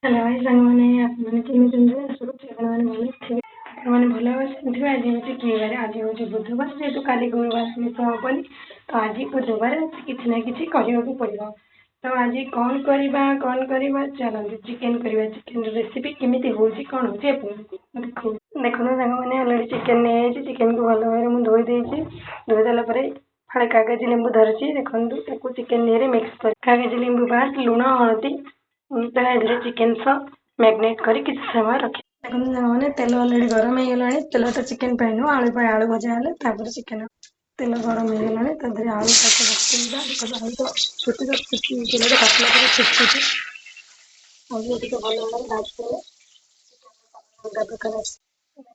Hello ଭାଇ ସାଙ୍ଗମାନେ, ଆପଣମାନେ କେମିତି ଅଛନ୍ତି? ଆଶା କରୁଛି ଆପଣମାନେ ଭଲ ଥିବେ, ଆପଣମାନେ ଭଲ ଅଛନ୍ତି। ଆଜି ହେଉଛି କି ବାର? ଆଜି ହେଉଛି ବୁଧବାର। ଯେହେତୁ କାଲି ଗୁରୁବାର ଆମିଷ ହେବନି, ତ ଆଜି ବୁଧବାର କିଛି ନା କିଛି କରିବାକୁ ପଡ଼ିବ। ତ ଆଜି କ'ଣ କରିବା, କ'ଣ କରିବା? ଚାଲନ୍ତୁ ଚିକେନ୍ କରିବା। ଚିକେନ୍ର ରେସିପି କେମିତି ହେଉଛି, କ'ଣ ହେଉଛି ଆପଣଙ୍କୁ ଦେଖାଉଛି। ଦେଖନ୍ତୁ ସାଙ୍ଗମାନେ, ଅଲରେଡ଼ି ଚିକେନ୍ ନେଇଯାଇଛି। ଚିକେନ୍କୁ ଭଲ ଭାବରେ ମୁଁ ଧୋଇ ଦେଇଛି। ଧୋଇ ଦେଲା ପରେ ଫାଳେ କାଗଜ ଲେମ୍ବୁ ଧରିଛି। ଦେଖନ୍ତୁ, ତାକୁ ଚିକେନ୍ ଦିହରେ ମିକ୍ସ କରି କାଗଜ ଲେମ୍ବୁ ବାସ୍ ଲୁଣ ହଳଦୀ ତା ଦେହରେ ଚିକେନ୍ ସହ ମ୍ୟାରିନେଟ୍ କରି କିଛି ସମୟ ରଖି। ଦେଖନ୍ତୁ ସାଙ୍ଗମାନେ, ତେଲ ଅଲରେଡ଼ି ଗରମ ହେଇଗଲାଣି। ତେଲଟା ଚିକେନ୍ ପାଇଁ ନୁହଁ, ଆଳୁ ପାଇଁ। ଆଳୁ ଭଜା ହେଲେ ତାପରେ ଚିକେନ୍। ତେଲ ଗରମ ହେଇଗଲାଣି, ତା ଦେହରେ ଆଳୁଟାକୁ ପକେଇବା। ଦେଖନ୍ତୁ, ଆଳୁ ତ ଛୋଟ ଛୋଟ, ତେଲଟା ତାତିଲା ପରେ ଛୁଟୁଛି। ଆଳୁ ଟିକେ ଭଲ ଭାବରେ ଭାଜିଦେଲେ ଅଲଗା ପ୍ରକାର ଆସିବ।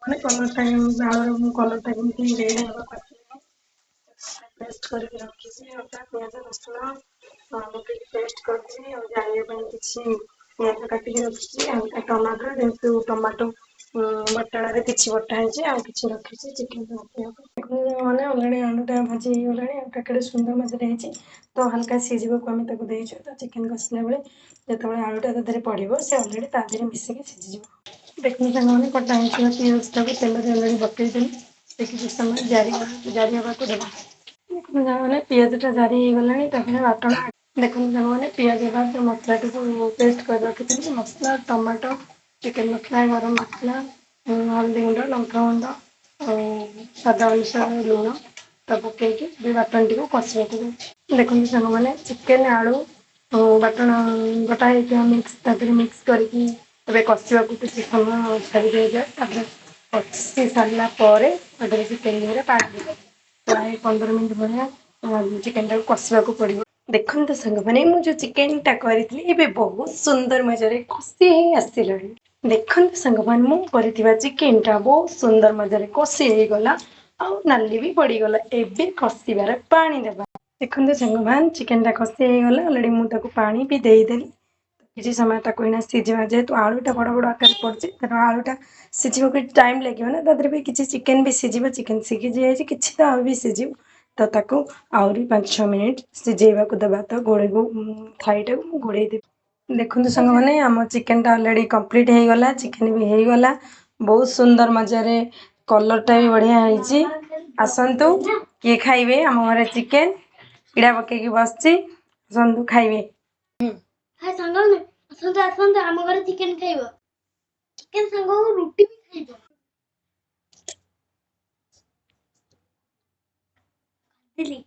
ମାନେ କଲର୍ଟା, ଆଳୁର ମୁଁ କଲର୍ଟା କେମିତି ରେଡ଼୍ ହେବାକୁ ଆସିବ। ପେଷ୍ଟ କରିକି ରଖିଛି, ଅଦା ପିଆଜ ରସୁଣ ପକେଇକି ପେଷ୍ଟ କରିଛି। ଆଉ ଜାରିବା ପାଇଁ କିଛି ପିଆଜ କାଟିକି ରଖିଛି ଆଉ ଟମାଟୋ, ଯେହେତୁ ଟମାଟୋ ବଟଣାରେ କିଛି ବଟା ହେଇଛି ଆଉ କିଛି ରଖିଛି ଚିକେନ୍ ପକେଇବା ପାଇଁ। ମାନେ ଅଲରେଡ଼ି ଆଳୁଟା ଭାଜି ହେଇଗଲାଣି ଆଉ କେଡ଼େ ସୁନ୍ଦର ମଜାରେ ହେଇଛି। ତ ହାଲକା ସିଝିବାକୁ ଆମେ ତାକୁ ଦେଇଛୁ। ତ ଚିକେନ୍ କଷିଲା ବେଳେ ଯେତେବେଳେ ଆଳୁଟା ତା ଦେହରେ ପଡ଼ିବ, ସେ ଅଲରେଡ଼ି ତା ଦେହରେ ମିଶିକି ସିଝିଯିବ। ଦେଖନ୍ତୁ ସାଙ୍ଗମାନେ, କଟା ହେଇଥିବା ପିଆଜଟାକୁ ତେଲରେ ଅଲରେଡ଼ି ପକେଇଦେଲି। ସେ କିଛି ସମୟ ଜାରି ଜାରି ହେବାକୁ ଦେବା। ଦେଖନ୍ତୁ ସାଙ୍ଗମାନେ, ପିଆଜଟା ଜାରି ହେଇଗଲାଣି। ତାପରେ ବାଟଣ। ଦେଖନ୍ତୁ ସାଙ୍ଗମାନେ, ପିଆଜ ହେବା ମସଲାଟିକୁ ପେଷ୍ଟ କରି ରଖିଥିଲି। ମସଲା ଟମାଟୋ, ଚିକେନ୍ ମସଲା, ଗରମ ମସଲା, ହଳଦୀ ଗୁଣ୍ଡ, ଲଙ୍କା ଗୁଣ୍ଡ ଆଉ ସ୍ୱାଦ ଅନୁସାରେ ଲୁଣ ତ ପକେଇକି ବି ବାଟଣଟିକୁ କଷିବାକୁ ଯାଉଛି। ଦେଖନ୍ତୁ ସାଙ୍ଗମାନେ, ଚିକେନ୍ ଆଳୁ ବାଟଣ ବଟା ହେଇଥିବା ମିକ୍ସ ତା ଦେହରେ ମିକ୍ସ କରିକି ଏବେ କଷିବାକୁ କିଛି ସମୟ ଛାଡ଼ି ଦିଆଯାଏ। ତାପରେ କଷି ସାରିଲା ପରେ ତା ଦେହରେ ଚିକେନ୍ ଦିହରେ ପାଣି ଦେବେ। ପ୍ରାୟ 15 ମିନିଟ୍ ଭଳିଆ ଚିକେନ୍ଟାକୁ କଷିବାକୁ ପଡ଼ିବ। ଦେଖନ୍ତୁ ସାଙ୍ଗମାନେ, ମୁଁ ଯେଉଁ ଚିକେନ୍ଟା କରିଥିଲି ଏବେ ବହୁତ ସୁନ୍ଦର ମଜାରେ କଷି ହେଇ ଆସିଲାଣି। ଦେଖନ୍ତୁ ସାଙ୍ଗମାନେ, ମୁଁ କରିଥିବା ଚିକେନ୍ଟା ବହୁତ ସୁନ୍ଦର ମଜାରେ କଷି ହେଇଗଲା ଆଉ ନାଲି ବି ପଡ଼ିଗଲା। ଏବେ କଷିବାର ପାଣି ଦେବା। ଦେଖନ୍ତୁ ସାଙ୍ଗମାନେ, ଚିକେନ୍ଟା କଷି ହେଇଗଲା। ଅଲରେଡ଼ି ମୁଁ ତାକୁ ପାଣି ବି ଦେଇଦେଲି। କିଛି ସମୟ ତାକୁ ଏଇନା ସିଝିବା। ଯେହେତୁ ଆଳୁଟା ବଡ଼ ବଡ଼ ଆକାରରେ ପଡ଼ିଛି, ତେଣୁ ଆଳୁଟା ସିଝିବାକୁ ଟାଇମ୍ ଲାଗିବ ନା। ତା ଦେହରେ ବି କିଛି ଚିକେନ୍ ବି ସିଝିବ। ଚିକେନ୍ ସିଝି ଯାଇଛି କିଛି, ତ ଆଉ ବି ସିଝିବ। ତ ତାକୁ ଆହୁରି 5 6 ମିନିଟ୍ ସିଝେଇବାକୁ ଦେବା। ତ ଘୋଡ଼େଇକୁ ଥାଳିଟାକୁ ମୁଁ ଘୋଡ଼େଇ ଦେବି। ଦେଖନ୍ତୁ ସାଙ୍ଗମାନେ, ଆମ ଚିକେନ୍ଟା ଅଲରେଡ଼ି କମ୍ପ୍ଲିଟ୍ ହେଇଗଲା। ଚିକେନ୍ ବି ହେଇଗଲା ବହୁତ ସୁନ୍ଦର ମଜାରେ, କଲର୍ଟା ବି ବଢ଼ିଆ ହେଇଛି। ଆସନ୍ତୁ କିଏ ଖାଇବେ ଆମ ଘରେ ଚିକେନ୍। ପିଢ଼ା ପକେଇକି ବସିଛି, ଆସନ୍ତୁ ଖାଇବେ। ହାଏ ସାଙ୍ଗମାନେ, ଆସନ୍ତୁ ଆସନ୍ତୁ, ଆମ ଘରେ ଚିକେନ ଖାଇବ। ଚିକେନ ସାଙ୍ଗକୁ ରୁଟି ବି ଖାଇବ। ଦିଲି।